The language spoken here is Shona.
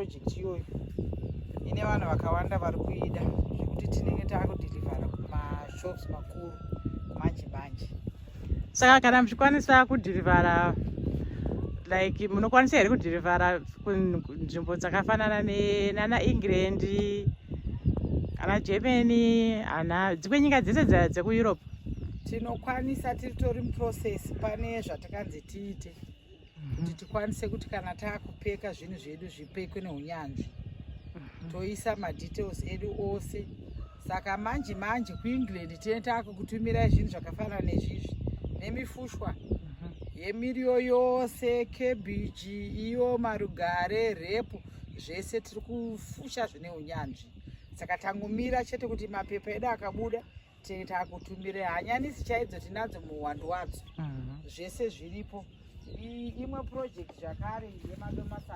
Project iyoyo ine vanhu vakawanda vari kuida zvekuti tinenge taakudhilivhara kumashops makuru manje manje. Saka kana muchikwanisa kudhilivhara, like munokwanisa here kudhilivhara kunzvimbo dzakafanana nana England, ana Germany, ana dzimwe nyika dzese dzekuEurope? Tinokwanisa, tiritori muprocess. Pane zvatakanzi tiite kuti tikwanise kuti kana taakupeka zvinhu zvedu zvipekwe neunyanzvi. Toisa madetails edu ose. Saka manje manje kuEngland tine taakukutumirai zvinhu zvakafanana nezvizvi, nemifushwa yemiriwo yose, cabbage iyo, marugare, rape, zvese tiri kufusha zvine unyanzvi. Saka tangomira chete kuti mapepa edu akabuda, tinenge taakutumira. Hanyanisi chaidzo tinadzo muhwandu wadzo. Zvese zviripo. Imwe project zvakare yemadomasi.